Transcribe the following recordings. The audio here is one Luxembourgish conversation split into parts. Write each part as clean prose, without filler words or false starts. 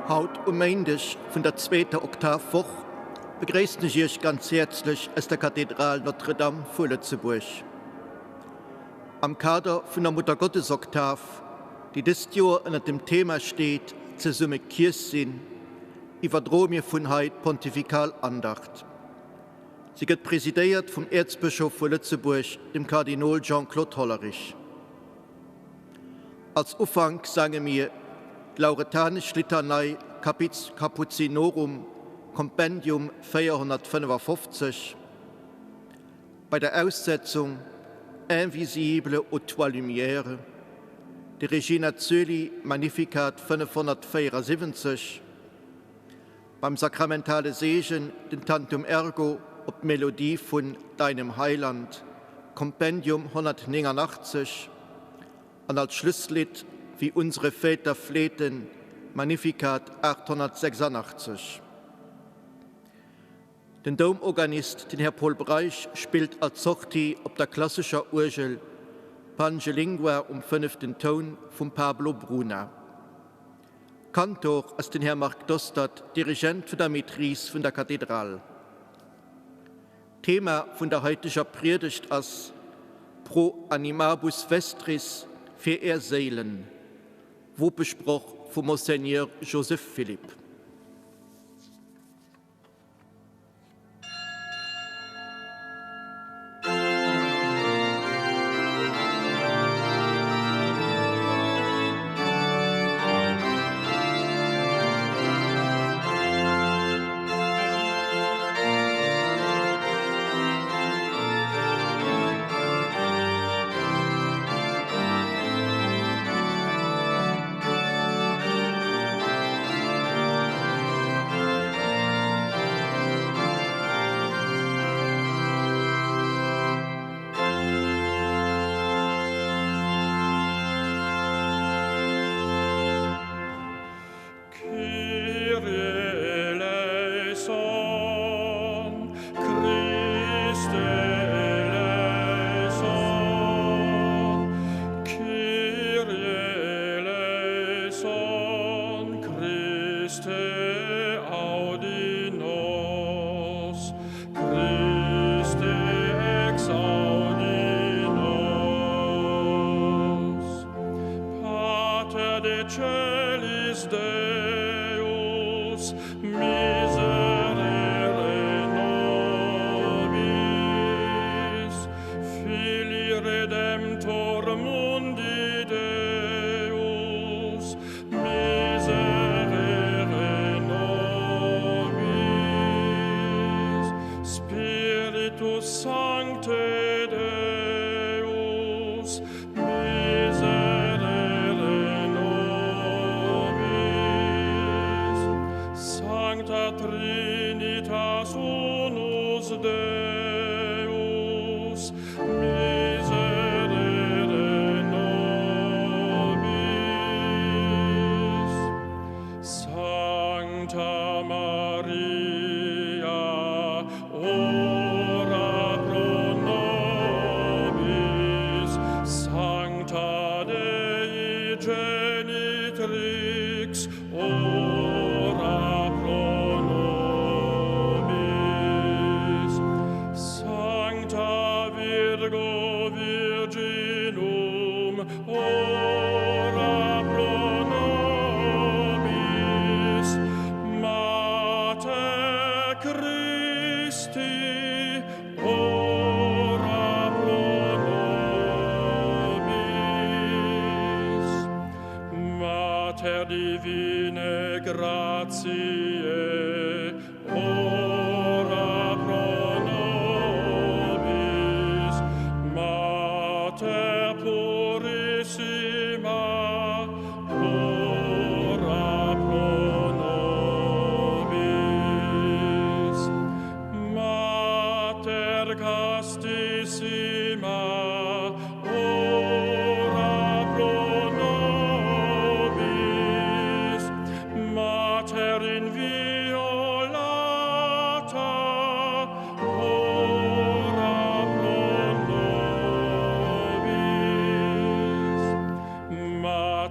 Haut um Méindeg vun der zweeter Oktavwoch begréissen ech Iech ganz häerzlech aus der Kathedral Notre-Dame vu Lëtzebuerg. Am Kader vun der Muttergottesoktav, déi dëst Joer ënnert dem Thema steet Zesumme Kierch sinn, iwwerdroe mir vun hei d'Pontifikal Andacht. Si gëtt presidéiert vum Äerzbëschof vu Lëtzebuerg, dem Kardinol Jean-Claude Hollerich. Als Ufank sange mir d'Lauretanesch Litanei Capuzinorum, Kompendium 455. Bei der Aussetzung Invisible ô toi lumière, de Regina Coeli Magnificat 574. Beim sakramentale Seegen den Tantum Ergo op d'Melodie vun Deinem Heiland, Kompendium 189, an als Schlusslidd Wie unsere Väter flehten, Magnificat 886. Den Doumorganist, den Här Pol Breisch, spillt als Sortie op der klassescher Uergel Pange Lingua um fënneften Toun vum Pablo Bruna. Kantor ass den Här Marc Dostert, Dirigent vun der Maîtrise vun der Kathedral. D'Thema vun der haiteger Priedegt ass Pro animabus vestris, fir är Séilen, Wopesproch vum Monseigneur Joseph Philipp.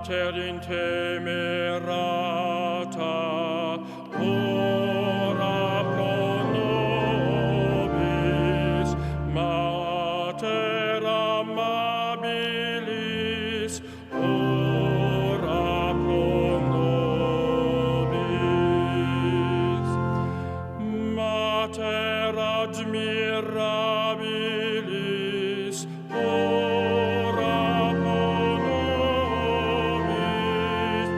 Mater in temerata. Mater amabilis, ora pro nobis. Mater admirabilis, ora pro nobis.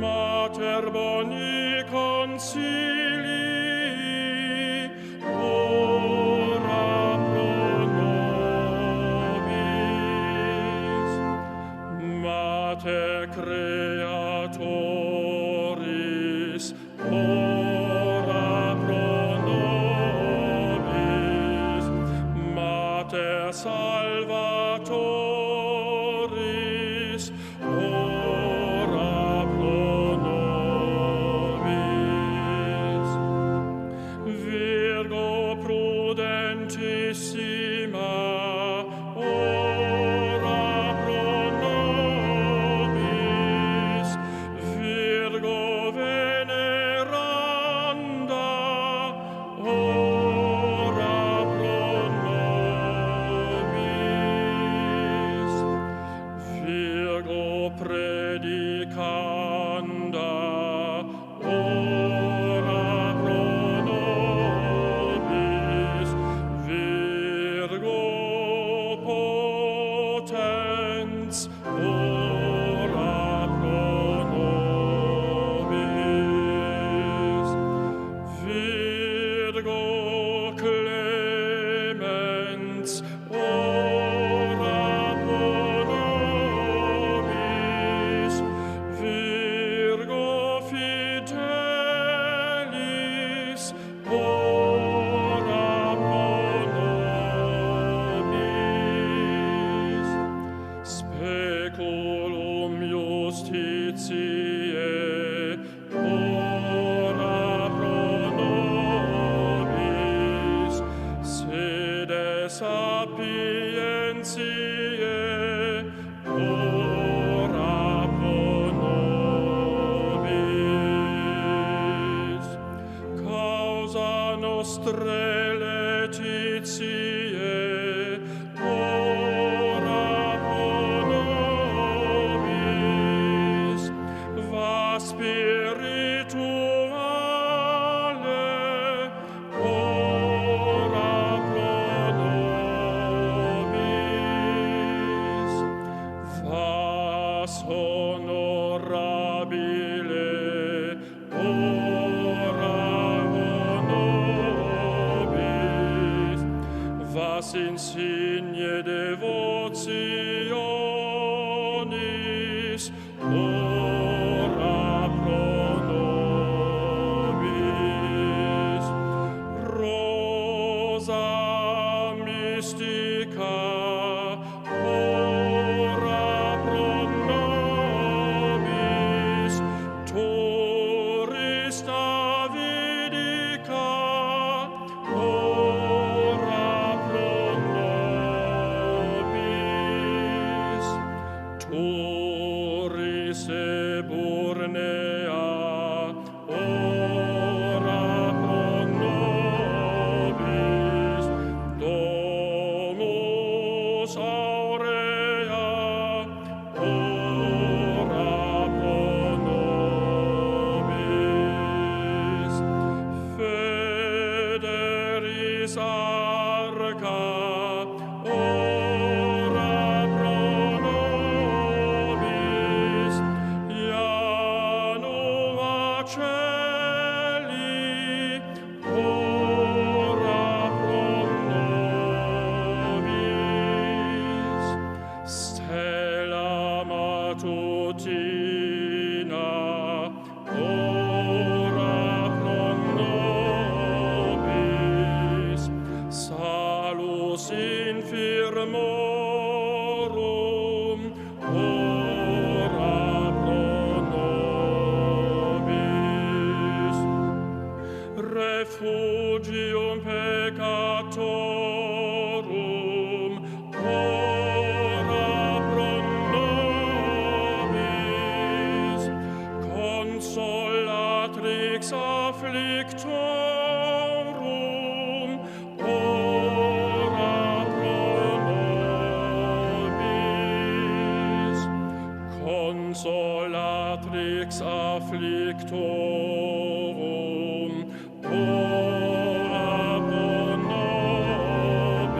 Mater boni consilii, ora pro nobis. Mater Creatoris, ora pro nobis. Mater Salvatoris, ora pro nobis. Virgo prudentissima, ora pro nobis. Virgo veneranda, ora pro nobis. Virgo predicanda, ora pro nobis. Virgo potens, ora pro nobis. Virgo clemens, ora pro nobis. Virgo fidelis, ora pro nobis. Speculum justitiae, ora pro nobis. Sede sapientiae, ora pro nobis. Causa nostrae laetitiae, ora pro nobis. Va spirituale, ora pro nobis. Vas honorabile, ora pro nobis. Vas insigne devotionis, ora pro nobis. Rosa mystica, ora pro nobis. Turris Davidica, ora pro nobis. Turris eburnea, ora pro nobis. Domus aurea, ora pro nobis. Fidelis arca, ora pro nobis. Ianua Coeli, ora pro nobis. Stella matutina, ora pro nobis. Salus infirmorum, ora pro nobis. Refugium peccatorum, ora pro nobis. Consolatrix afflictorum, ora pro nobis. Consolatrix afflictorum, ora pro nobis.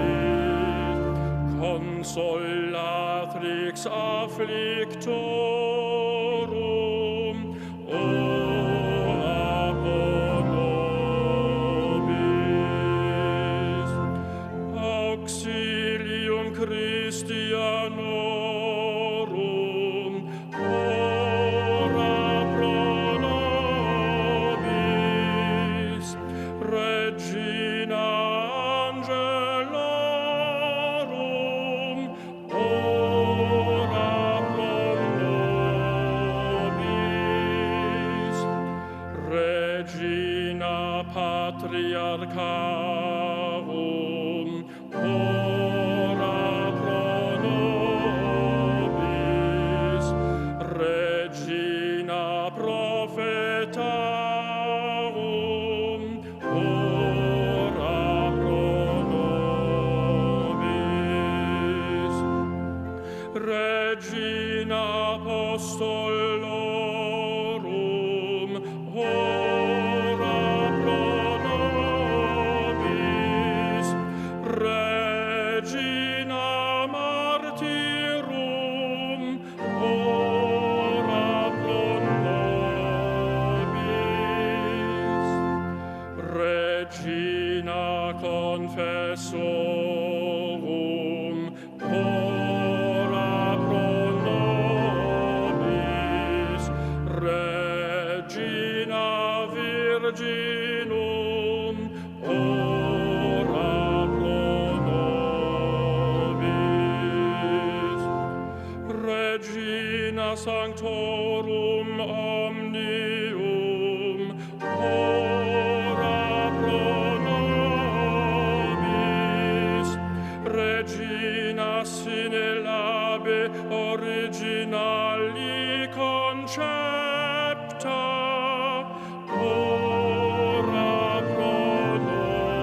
Consolatrix afflictorum, ora pro nobis. Auxilium Christianorum, ora pro nobis. Regina Angelorum, ora pro nobis. Regina Patriarcharum, ora pro nobis. Regina Prophetarum, ora pro nobis. Regina Apostolorum, ora pro nobis. Regina Martyrum, ora pro nobis. Regina Confessorum, ora pro nobis. Regina Virginum, ora pro nobis. Regina Sanctorum omnium, ora pro nobis. Regina sine labe originali concepta, ora pro nobis.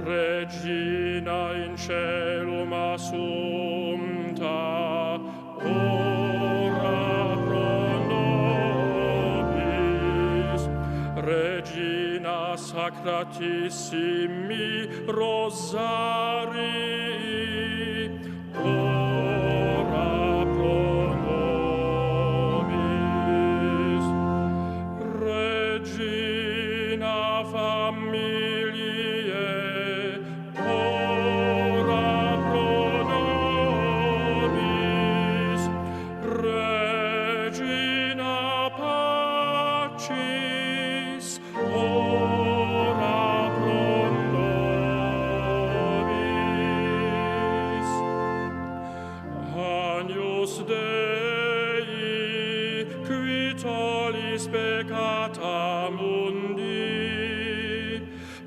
Regina in caelum assumpta, ora pro nobis. Regina sacratissimi Rosarii, ora pro nobis. Regina familiae, ora pro nobis. Regina pacis, ora pro nobis. Agnus Dei, qui tollis peccata mundi,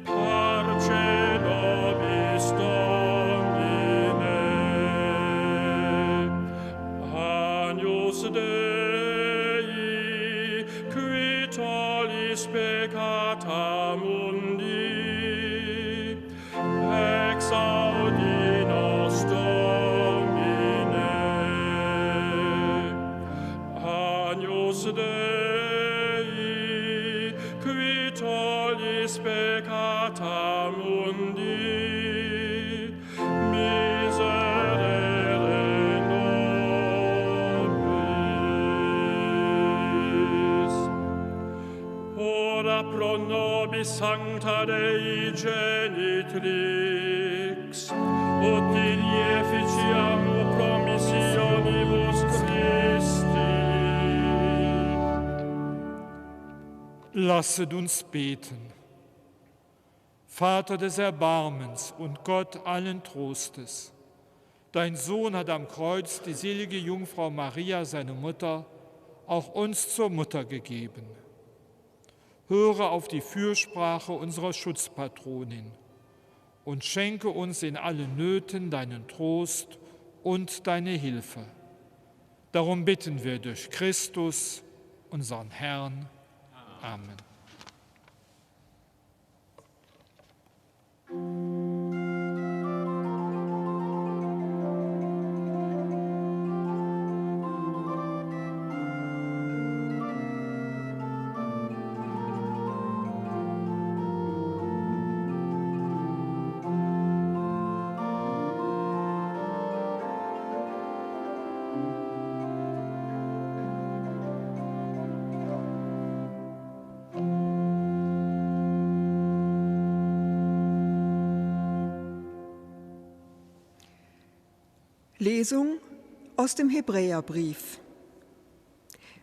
parce nobis Domine. Agnus Dei, qui tollis peccata mundi, exaudi nos Domine. Agnus Dei, qui tollis peccata mundi, miserere nobis. Ora pro nobis sancta Dei genitrix, ut digni efficiamur promissionibus Christi. Lasset uns beten. Vater des Erbarmens und Gott allen Trostes, dein Sohn hat am Kreuz die selige Jungfrau Maria, seine Mutter, auch uns zur Mutter gegeben. Höre auf die Fürsprache unserer Schutzpatronin und schenke uns in allen Nöten deinen Trost und deine Hilfe. Darum bitten wir durch Christus, unseren Herrn. Amen. Lesung aus dem Hebräerbrief.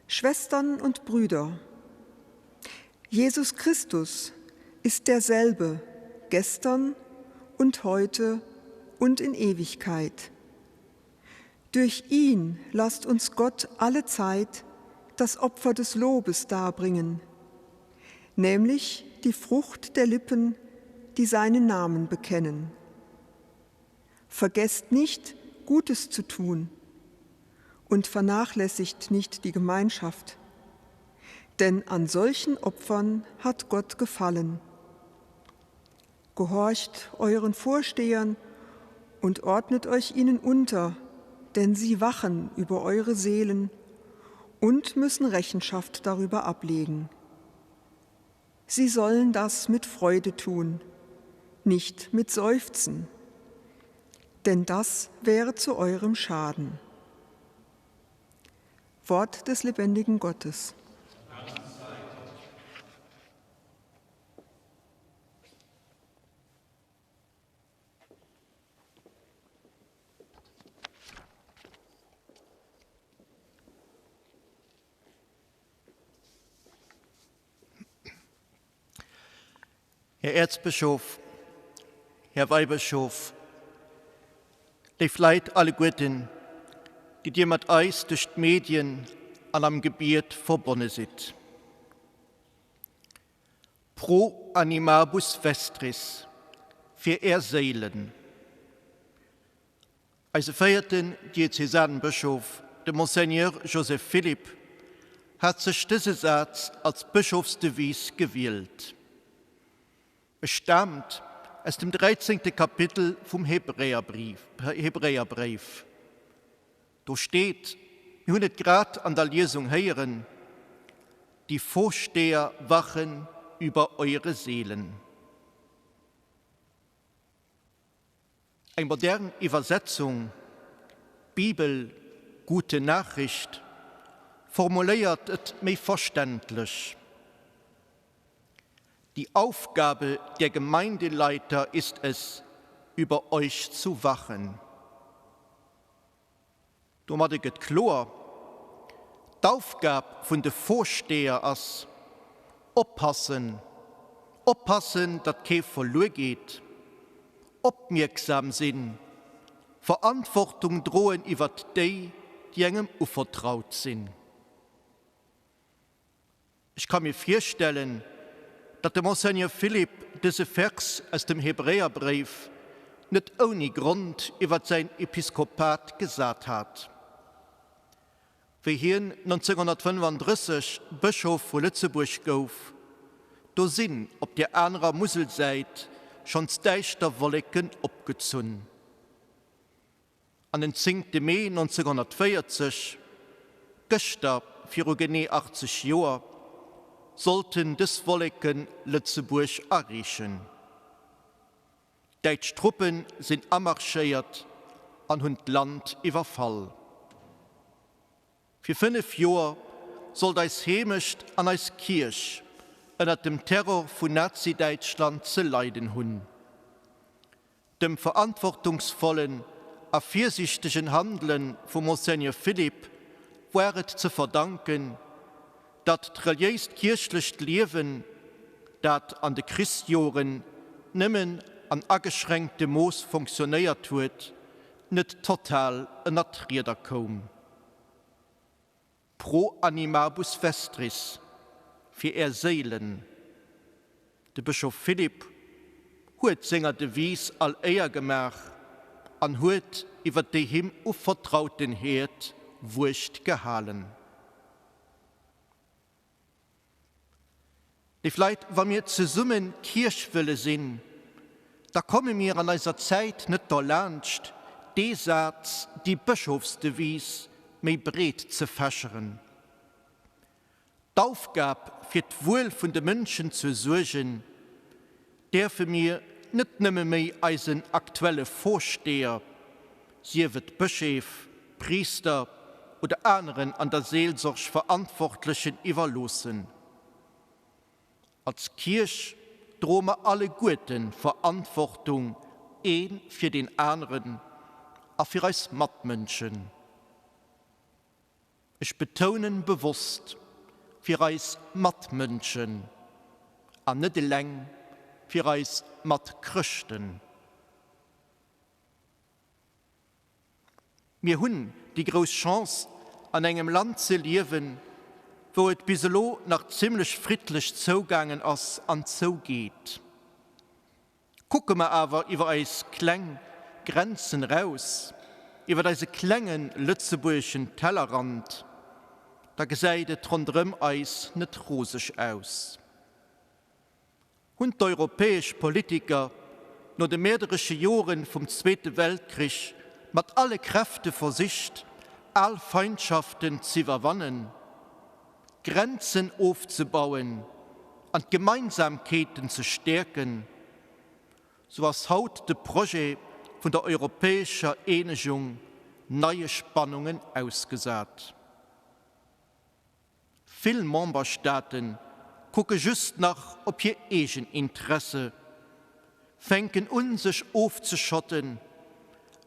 Schwestern und Brüder, Jesus Christus ist derselbe gestern und heute und in Ewigkeit. Durch ihn lasst uns Gott alle Zeit das Opfer des Lobes darbringen, nämlich die Frucht der Lippen, die seinen Namen bekennen. Vergesst nicht, Gutes zu tun und vernachlässigt nicht die Gemeinschaft, denn an solchen Opfern hat Gott gefallen. Gehorcht euren Vorstehern und ordnet euch ihnen unter, denn sie wachen über eure Seelen und müssen Rechenschaft darüber ablegen. Sie sollen das mit Freude tun, nicht mit Seufzen, denn das wäre zu eurem Schaden. Wort des lebendigen Gottes. Här Äerzbëschof, Här Weibëschof, léif Leit alleguerten, déi Dir mat eis duerch d'Medien an am Gebiet verbonne sidd. Pro animabus vestris, fir Är Séilen. Eise véierten Diözesanbëschof, de Monseigneur Joseph Philipp, hat sech dëse Saz als Bëschofsdevise gewielt. E staamt aus dem dräizéngte Kapitel vum Hebräerbréif. Do steet, mir hunn et grad an der Liesung héieren, Die Vorsteher wachen über eure Seelen. Eng modern Iwwersetzung, Bibel, Gute Nachricht, formuléiert et méi verständlech, Die Aufgabe der Gemeindeleiter ist es, über euch zu wachen. Domadde gëtt kloer, D'Aufgab vun de Vorsteher ass, oppassen, oppassen, datt kee verluer geet, opmierksam sinn, Verantwortung droen iwwert déi, déi engem uvertraut sinn. Ech ka mir virstellen, datt de Monseigneur Philippe dëse Vers aus dem Hebräerbréif net ouni Grond iwwer säin Episkopat gesat hat. Wéi hien 1935 Bëschof vu Lëtzebuerg gouf, do sinn op där anerer Muselsäit schonns däischter Wolleken opgezunn. An den zéngte Mee 1940, gëschter viru genee 80 Joer, sollten dës Wolleke Lëtzebuerg areechen. Däitsch Truppe sinn amarschéiert an hunn d'Land iwwerfall. Fir 5 Joer sollt eis Heemecht an eis Kierch ënnert dem Terror vun Nazidäitschland ze leiden hunn. Dem verantwortungsvollen a virsiichtegen Handele vum Monseigneur Philippe war et ze verdanken, datt d'reliéist kierchlecht Liewen, dat an de Krichsjoren nëmmen an ageschränktem Mooss fonctionnéiert huet, net total ënnert d'Rieder koum. Pro animabus vestris, fir är Séilen. De Bëschof Philippe huet senger Devise all Éier gemaach an huet iwwer déi him uvertrauten Heerd Wuecht gehalen. Léif Leit, wa mir zesumme Kierch wëlle sinn, da komme mir an eiser Zäit net derlaanscht, dee Saz, déi Bëschofsdevise, méi breet ze fächeren. D'Aufgab, fir d'Wuel vun de Mënschen ze suergen, däerfe mir net nëmme méi eisen aktuelle Vorsteher, sief et Bëscheef, Priister oder aneren an der Seelsorg Verantwortlechen, iwwerloossen. Als Kierch droe mer alleguerten Verantwortung ee fir deen aneren. a fir eis Matmënschen. Ech betounen bewosst, fir eis Matmënschen an net eleng fir eis Matchrëschten. Mir hunn déi grouss Chance, an engem Land ze liewen, wou et bis elo nach zimlech friddlech zougaangen ass an zougeet. Kucke mer awer iwwer eis kleng Grenzen eraus, iwwer eise klenge lëtzebuergeschen Tellerrand, da gesäit et ronderëm eis net roseg aus. Hunn d'europäesch Politiker no de mäerderesche Jore vum Zweete Weltkrich mat alle Kräfte versicht, al Feindschaften z'iwwerwannen, Grenzen ofzebauen an d'Gemeinsamkeeten ze stäerken, sou ass haut de Projet vun der europäescher Eenegung neie Spannungen ausgesat. Vill Memberstaate kucke just nach op hir eegen Interesse, fänken un sech ofzeschotten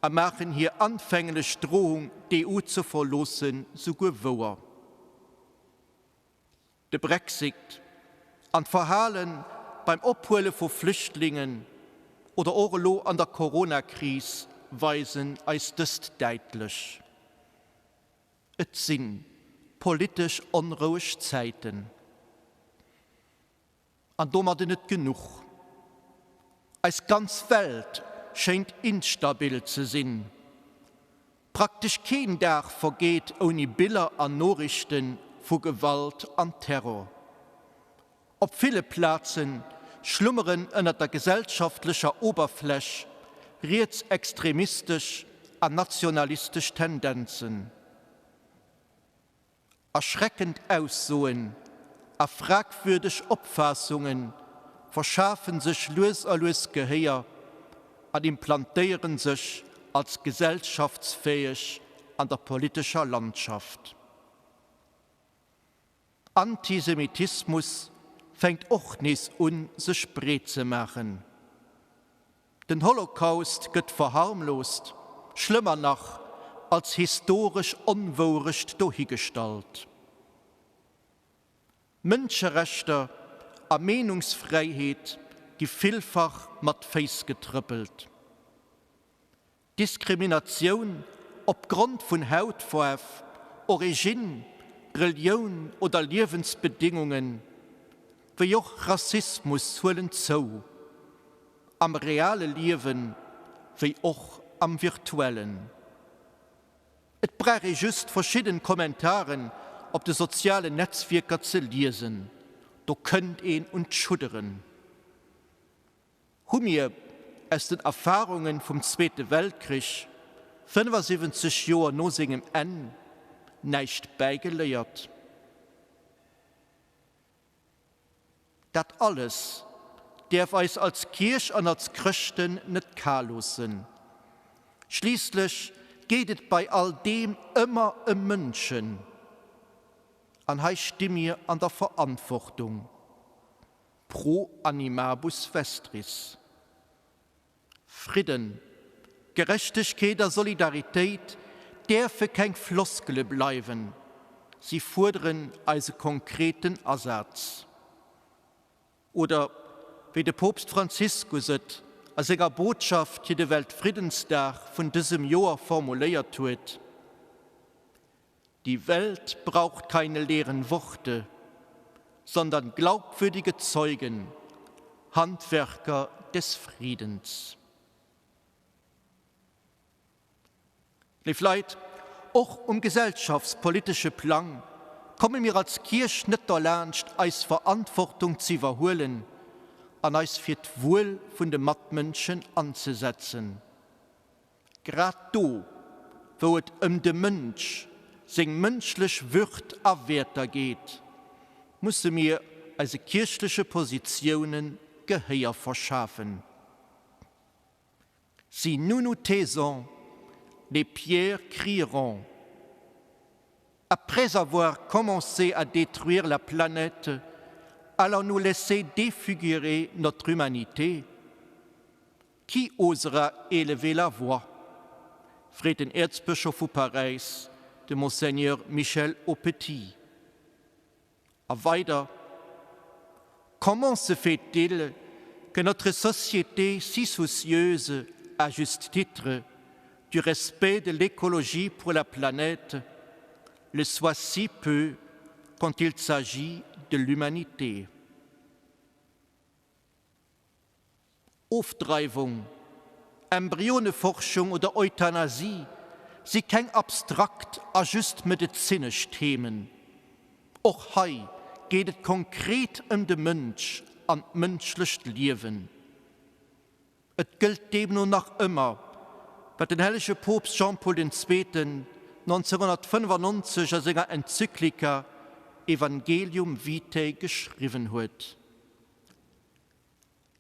a maachen hir anfänglech Drohung d'EU ze verloossen souguer wouer. De Brexit an d'Verhale beim Ophuele vu Flüchtlingen oder och elo an der Coronakris weisen eis dëst däitlech. Et si politesch onroueg Zäiten. An domadden net genuch, eis ganz Welt schéint instabil ze sinn. Praktesch keen Dag vergeet ouni Biller an Noriichte vu Gewalt an Terror. Op ville Plaze schlummeren ënner der gesellschaftlecher Oberfläch rietsextremistesch an nationalistesch Tendenzen. Erschreckend Aussoen a fragwürdeg Opfaassunge verschafe sech lues a lues Gehéier an implantéiere sech als gesellschaftsfäeg an der politescher Landschaft. Antisemitismus fänkt och nees un sech breet ze maachen. Den Holocaust gëtt verharmloost, schlëmmer nach, als historesch Onwourecht dohigestallt. Mënscherechter a Meenungsfräiheet gi villfach mat Féiss getrëppelt. Diskriminatioun op Grond vun Hautfaarf, Originn, Relioun oder Liewensbedingungen, wéi och Rassismus huelen zou, am reale Liewen, wéi och am virtuellen. Et brauch ee just verschidden Kommentaren op de sozialen Netzwierker ze liesen, do kënnt een un d'Schudderen. Hu mir aus den Erfarunge vum Zweete Weltkrich, 75 Joer no sengem Enn, näischt bäigeléiert? Dat alles däerf eis als Kierch an als Chrëschten net kal loossen. Schliisslech geet et bei all deem ëmmer ëm Mënschen. An hei sti mir an der Verantwortung. Pro animabus vestris. Fridden, Gerechtegkeet a Solidaritéit däerfe keng Floskele bleiwen, si fuerderen eise konkreten Asaz. Oder wéi de Poopst Franziskus et a senger Botschaft fir de Weltfriddensdag vun dësem Joer formuléiert huet, Die Welt braucht keine leeren Worte, sondern glaubwürdige Zeugen, Handwerker des Friedens. Léif Leit, och um gesellschaftspolitesche Plang komme mir als Kierch net derlaanscht, eis Verantwortung ze iwwerhuelen an eis fir d'Wuel vun de Matmënschen anzesetzen. Grad do, wou et ëm de Mënsch, seng mënschlech Würd a Wäerter geet, musse mir eise kierchleche Positioune Gehéier verschafen. Si nous nous taisons, les pierres crieront. Après avoir commencé à détruire la planète, allons-nous laisser défigurer notre humanité? Qui osera élever la voix? Freet den Äerzbëschof vu Paräis, de Monseigneur Michel Aupetit. A weider, Comment se fait-il que notre société si soucieuse, à juste titre, du respect de l'écologie pour la planète, le soit si peu quand il s'agit de l'humanité? Ofdreiwung, Embryoneforschung oder Euthanasie si keng abstrakt a just medezinesch Themen. Och hei geet et konkret ëm de Mënsch an d'mënschlecht Liewen. Et gëllt deemno nach ëmmer, wat den hellege Poopst Jean-Paul den Zweeten 1995 a senger Enzyklika Evangelium Vitae geschriwwen huet.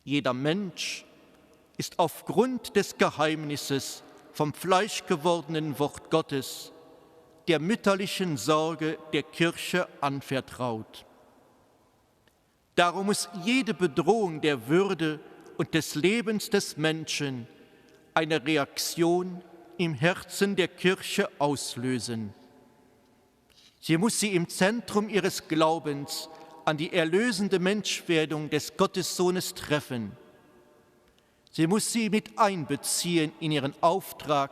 Jeder Mensch ist aufgrund des Geheimnisses vom fleischgewordenen Wort Gottes der mütterlichen Sorge der Kirche anvertraut. Darum muss jede Bedrohung der Würde und des Lebens des Menschen eine Reaktion im Herzen der Kirche auslösen. Sie muss sie im Zentrum ihres Glaubens an die erlösende Menschwerdung des Gottessohnes treffen. Sie muss sie mit einbeziehen in ihren Auftrag,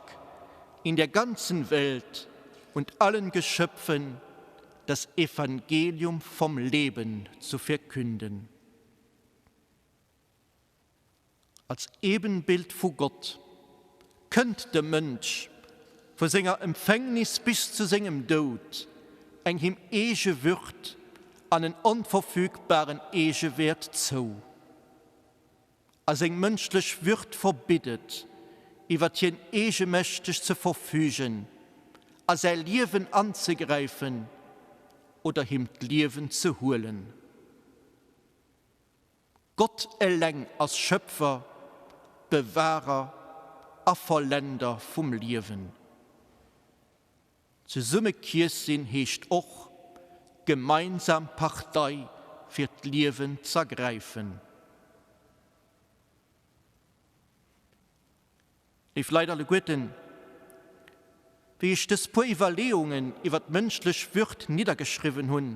in der ganzen Welt und allen Geschöpfen das Evangelium vom Leben zu verkünden. Als Ebenbild vu Gott kënnt de Mënsch vu senger Empfängnis bis zu sengem Doud eng him eege Würd an en onverfügbaren Eegewäert zou. A seng mënschlech Würd verbitt et, iwwert hien eegemächteg ze verfügen, a säi Liewen anzegräifen oder him d'Liewen ze huelen. Gott eleng ass Schöpfer, Bewahrer a Vollender vum Liewen. Zesumme Kierch sinn heescht och, gemeinsam Partei fir d'Liewen z'ergräifen. Léif Leit alleguerten, wéi ech dës puer Iwwerleeungen iwwer d'mënschlech Würd niddergeschriwwen hunn,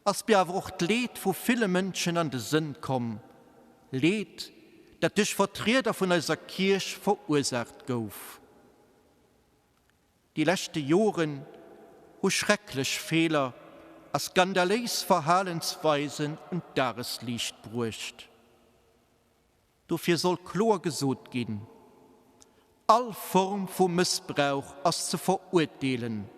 ass mir awer och d'Leed vu ville Mënschen an de Sënn komm, Leed, dat duerch Vertrieder vun eiser Kierch verursaacht gouf. Déi leschte Joren hu schrecklech Feeler a skandaléis Verhalensweisen un d'Dagesliicht bruecht. Dofir soll kloer gesot ginn, All Form vu Mëssbrauch ass ze verurteelen,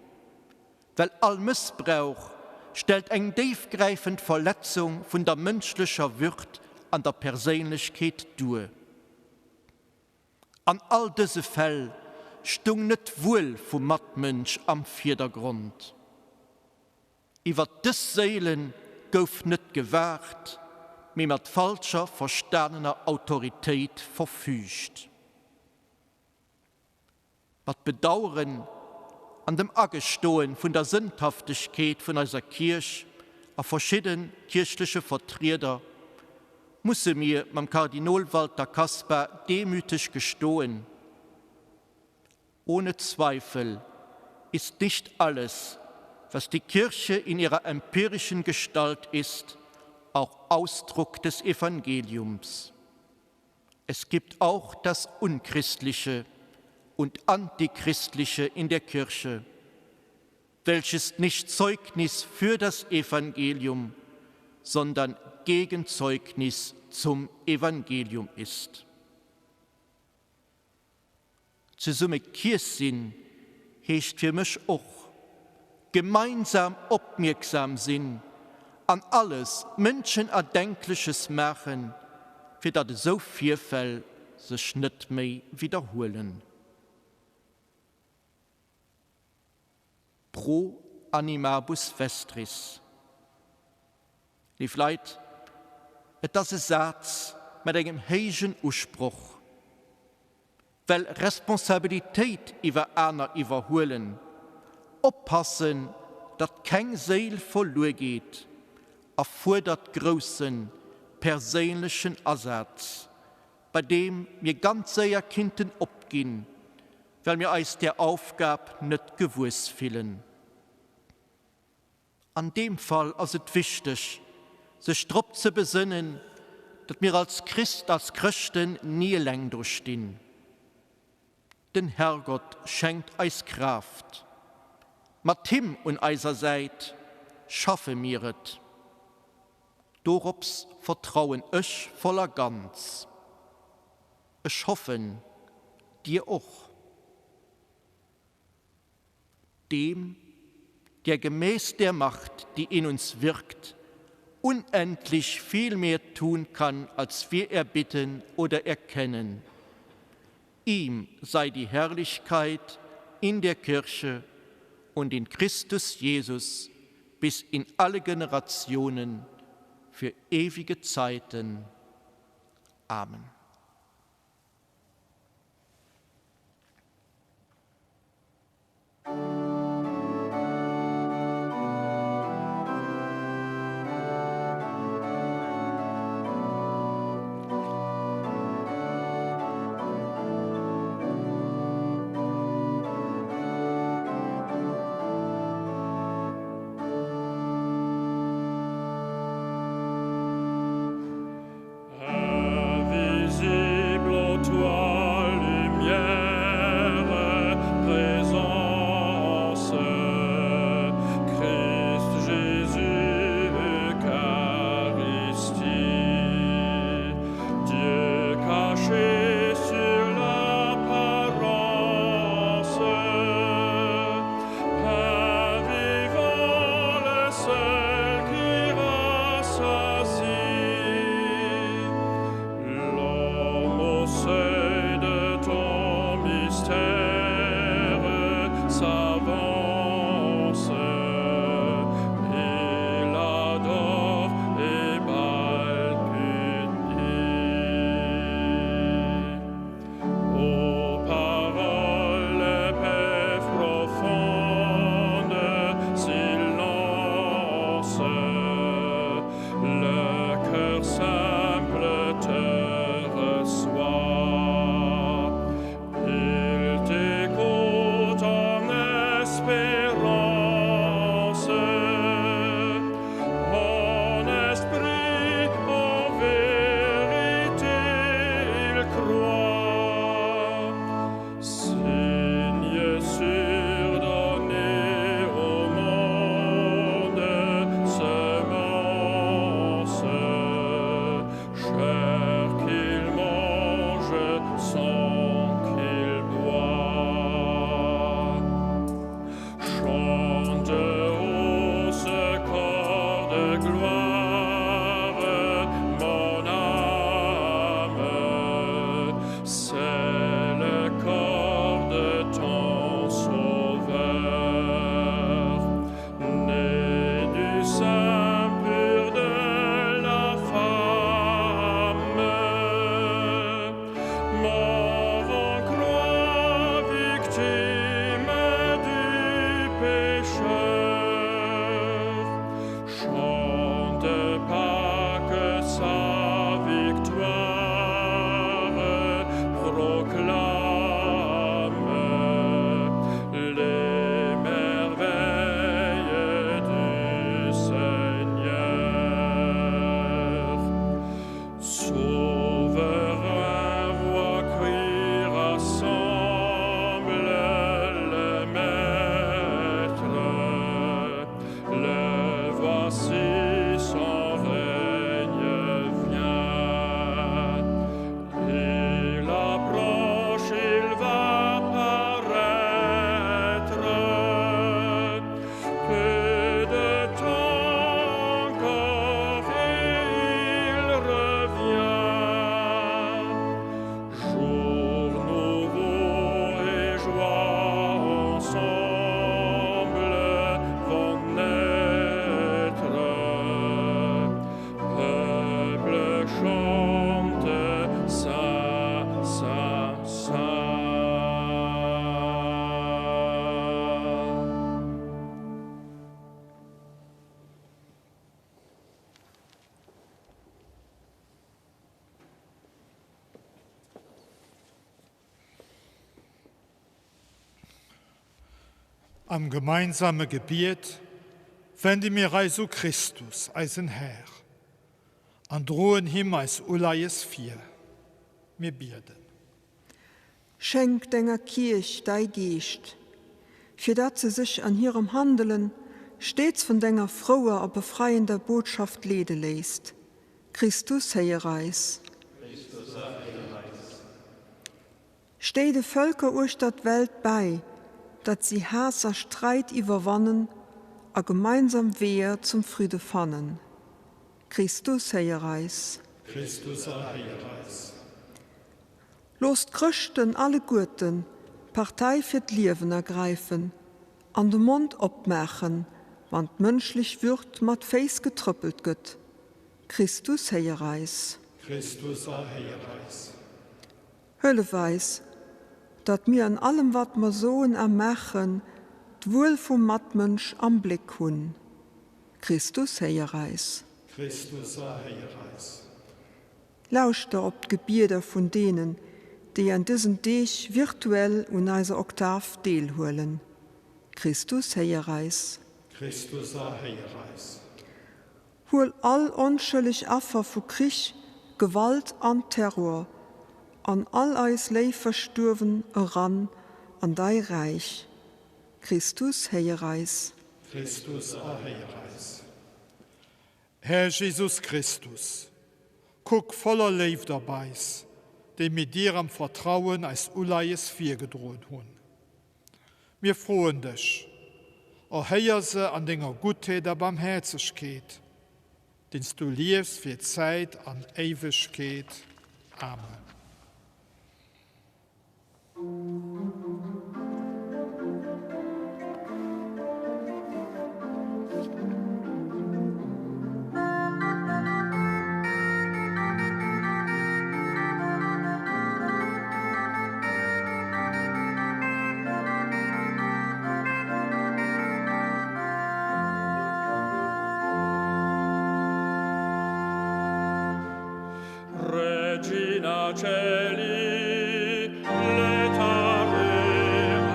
well all Mëssbrauch stellt eng déifgräifend Verletzung vun der mënschlecher Würd an der Perséinlechkeet duer. An all dëse Fäll stung net d'Wuel vum Matmënsch am Virdergrond. Iwwert dës Séile gouf net gewaacht, mee mat falscher verstanener Autoritéit verfüügt. Mat Bedaueren an dem Agestoen vun der Sënnhaftegkeet vun eiser Kierch a verschidde kierchleche Vertrieder musse mir mam Kardinol Walter Kasper demüteg gestoen, Ohne Zweifel ist nicht alles, was die Kirche in ihrer empirischen Gestalt ist, auch Ausdruck des Evangeliums. Es gibt auch das Unchristliche und Antichristliche in der Kirche, welches nicht Zeugnis für das Evangelium, sondern Gegenzeugnis zum Evangelium ist. Zesumme Kierch sinn heescht fir mech och, gemeinsam opmierksam sinn an alles Mënschenerdenkleches maachen, fir datt esou Virfäll sech net méi widderhuelen. Pro animabus vestris. Léif Leit, et ass e Saz mat engem héijen Usproch, well Responsabilitéit iwwer aner iwwerhuelen, oppassen, datt keng Séil verluer geet, erfuerdert grousse perséinlechen Asaz, bei deem mir ganz séier kinnten opginn, well mir eis där Aufgab net gewuess fillen. An deem Fall ass et wichteg, sech drop ze besënnen, datt mir als Christ, als Chrëschten ni eleng do stinn. Den Herrgott schenkt eis Kraaft. Mat him un eiser Säit schaffe mir et. Dorops vertrauen ech voll a ganz. Ech hoffen, dir och. Dem, der gemäß der Macht, die in uns wirkt, unendlich viel mehr tun kann, als wir erbitten oder erkennen. Ihm sei die Herrlichkeit in der Kirche und in Christus Jesus bis in alle Generationen für ewige Zeiten. Amen. Ave. Am gemeinsame Gebiet wende mir eis u Christus, eisen Här, an droen him eis Uleies vir. Mir bieden. Schenk denger Kierch däi Geescht, fir datt se sech an hirem Handelen stets vun denger frouer a befreiender Botschaft leede léisst. Christus, héier eis. Christus, erhéier eis. Stéi de Vëlker uechter d'Welt bäi, datt si Haass a Sträit iwwerwannen a gemeinsam Weeër zum Fridde fannen. Christus, héier eis. Christus, erhéier eis. Looss d'Chrëschten alleguerten Partei fir d'Liewen ergräifen an de Mond opmaachen, wann d'mënschlech Würd mat Féiss getrëppelt gëtt. Christus, héier eis. Christus, erhéier eis. Hëllef eis, datt mir an allem wat mer soen a maachen, d'Wuel vum Matmënsch am Bléck hunn. Christus, héier eis. Christus, erhéier eis. Lauschter op d'Gebieder vun deenen, déi an dësen Deeg virtuell un eiser Oktav deelhuelen. Christus, héier eis. Christus, erhéier eis. Huel all onschëlleg Affer vu Krich, Gewalt an Terror an all eis léif Verstuerwen eran an dai Räich. Christus, héier eis. Christus, erhéier eis. Här Jesus Christus, kuck voller Léift op eis, déi mir dir am Vertrauen eist Uleies virgedroen hunn. Mir froen dech, erhéier se an denger Guttheet a Barmhäerzegkeet, deen s du liefs fir Zäit an Éiwegkeet. Amen. Regina Caeli, laetare,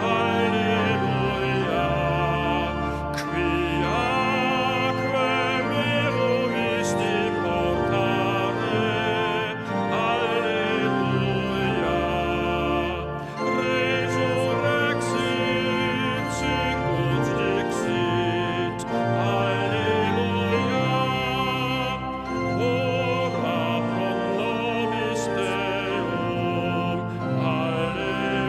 Alleluia, quia quem iruisti portare, Alleluia, resurrexit, sicut dixit, Alleluia, ora pro nobis Deum, Alleluia.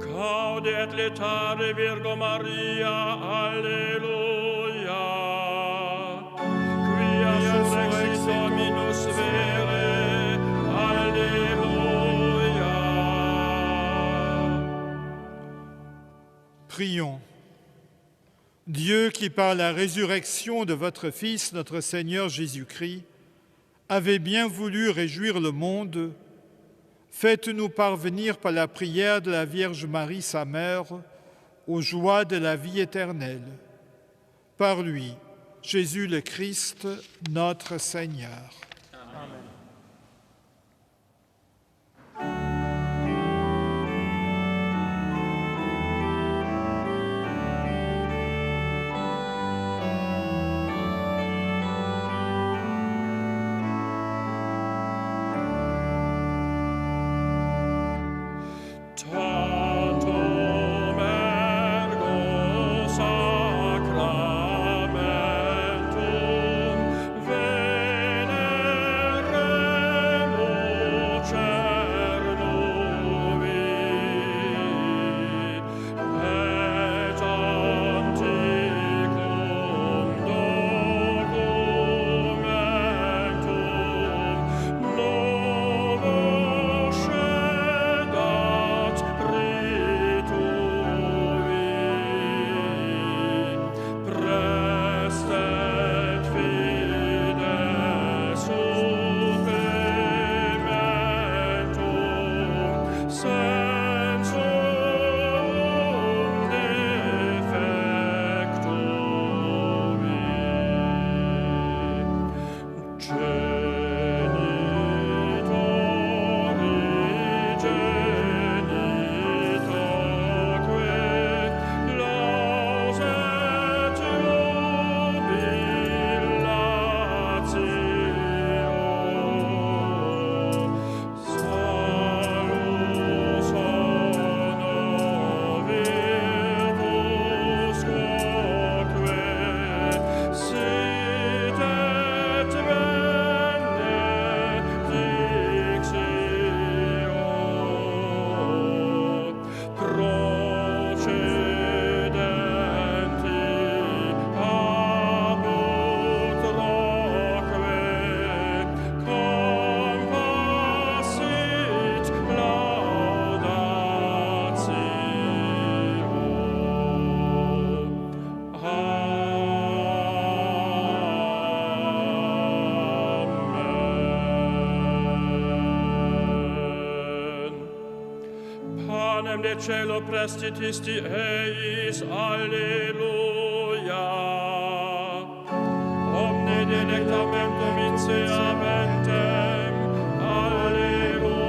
Gaude et laetare Virgo Maria, Alleluia, quia surrexit Dominus vere, Alleluia. Prions. Dieu qui, par la résurrection de votre Fils, notre Seigneur Jésus-Christ, avait bien voulu réjouir le monde, faites-nous parvenir par la prière de la Vierge Marie, sa mère, aux joies de la vie éternelle. Par lui, Jésus le Christ, notre Seigneur. Amen. Tantum ergo sacramentum venerabam. Quam de cielo prestitisti eis, Alleluia. Omne delectamentum in se habentem, Alleluia.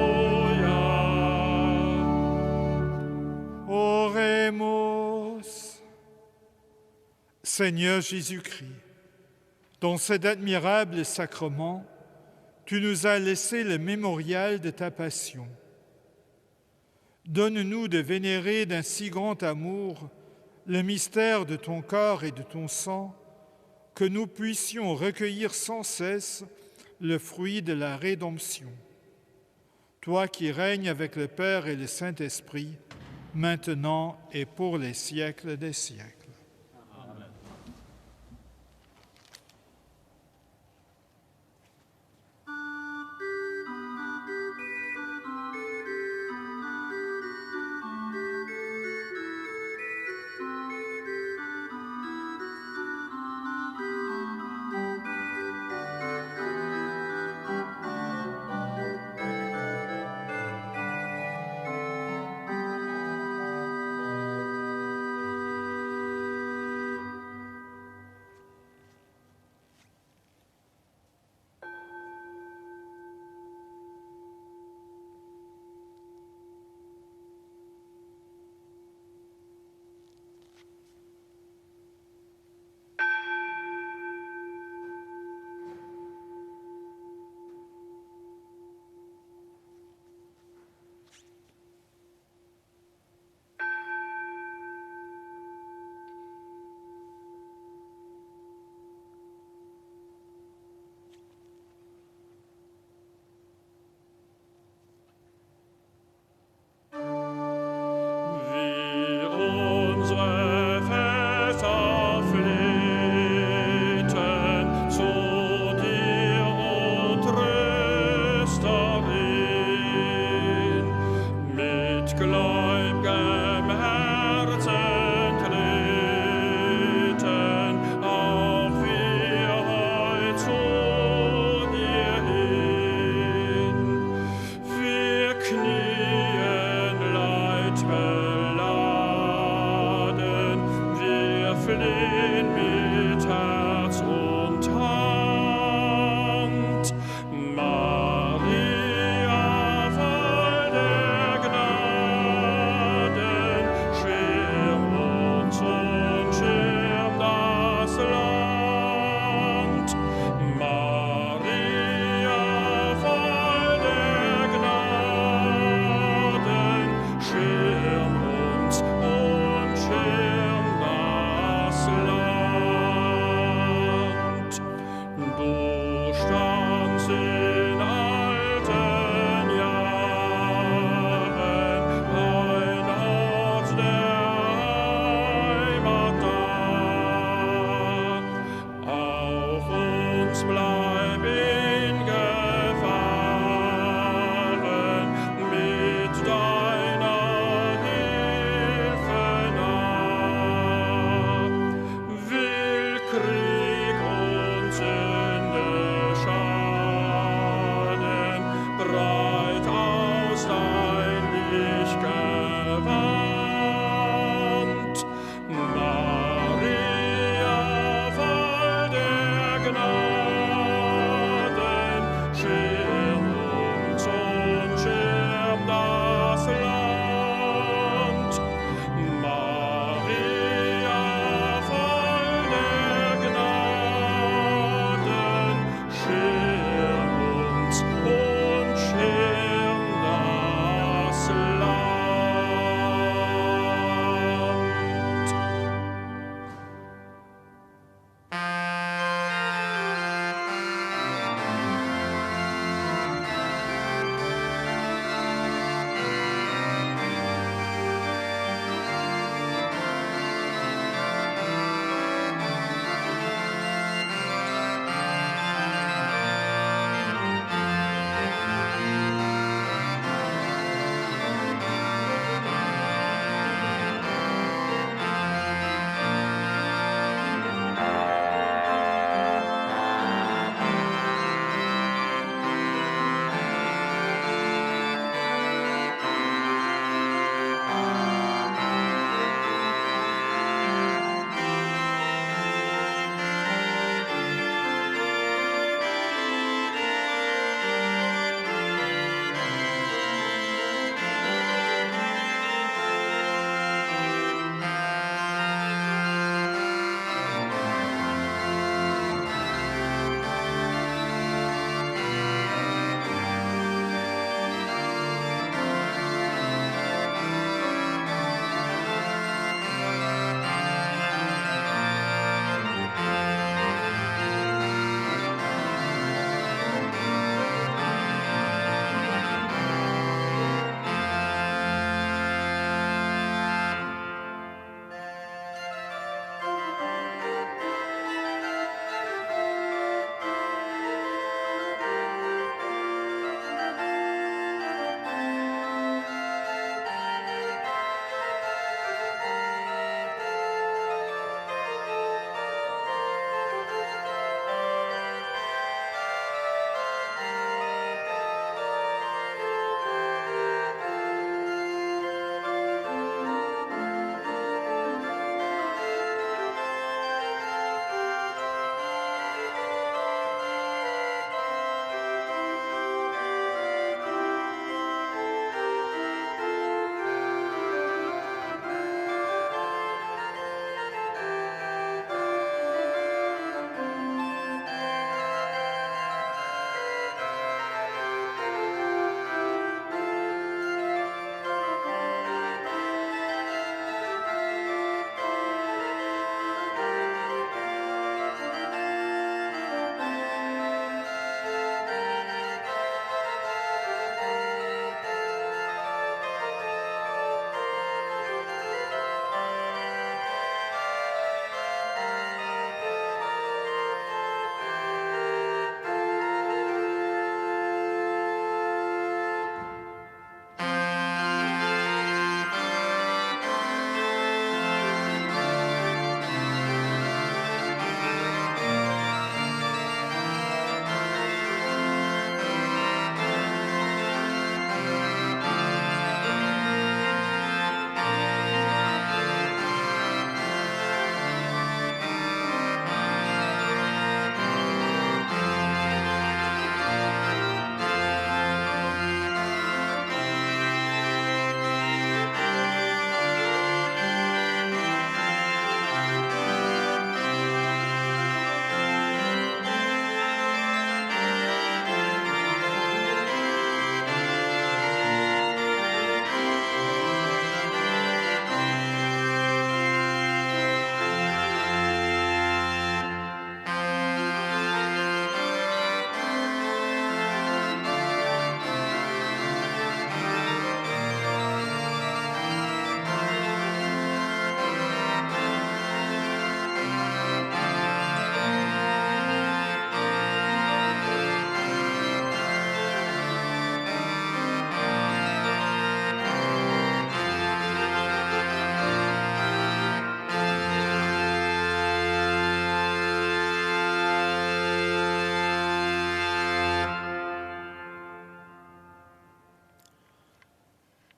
Oremus. Seigneur Jésus-Christ, dans cet admirable sacrement, tu nous as laissé le mémorial de ta passion. Donne-nous de vénérer d'un si grand amour le mystère de ton corps et de ton sang, que nous puissions recueillir sans cesse le fruit de la rédemption. Toi qui règnes avec le Père et le Saint-Esprit, maintenant et pour les siècles des siècles.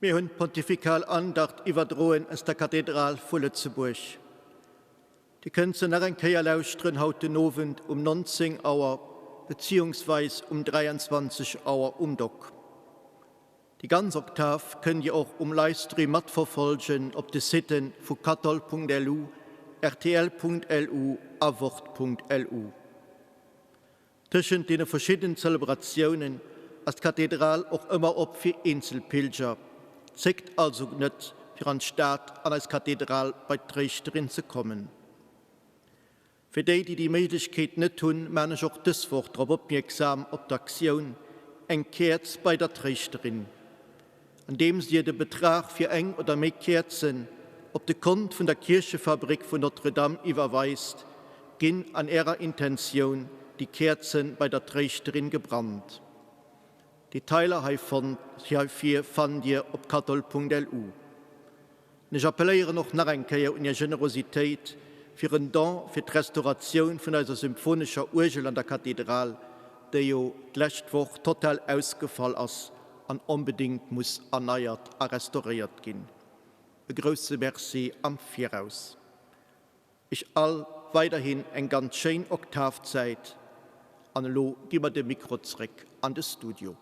Mir hunn d'Pontifikal Andacht iwwerdroen aus der Kathedral vu Lëtzebuerg. Dir kënnt se nach eng Kéier lauschteren haut den Owend um 19 Auer beziehungsweis um 23 Auer um Dock. Déi ganz Oktav kënnt Dir och um Livestream matverfolgen op de Siten vu kathol.lu, rtl.lu a wort.lu. Tëschent deene verschiddenen Zelebratiounen ass d'Kathedral och ëmmer op fir eenzel Pilger. Zéckt also net, fir an d'Stad an eis Kathedral bei d'Tréischterin ze kommen. Fir déi, déi déi Méiglechkeet net hunn, maan ech och dës Woch drop opmierksam op d'Aktioun Eng Käerz bei der Tréischterin, andeems Dir de Betrag fir eng oder méi Käerzen op de Kont vun der Kierchefabrik vun Notre-Dame iwwerweist, ginn an Ärer Intentioun déi Käerze bei der Tréischterin gebrannt. Detailer heivir fannt Dir op kathol.lu. An ech appelléieren och nach eng Kéier un Är Generositéit fir en Don fir d'Restauratioun vun eiser symphonescher Uergel an der Kathedral, déi jo d'lescht Woch total ausgefall ass an onbedéngt muss erneiert a restauréiert ginn. E grousse Merci am Viraus. Iech all weiderhin eng ganz schéin Oktavzäit an elo gi mer de Mikro zréck an de Studio.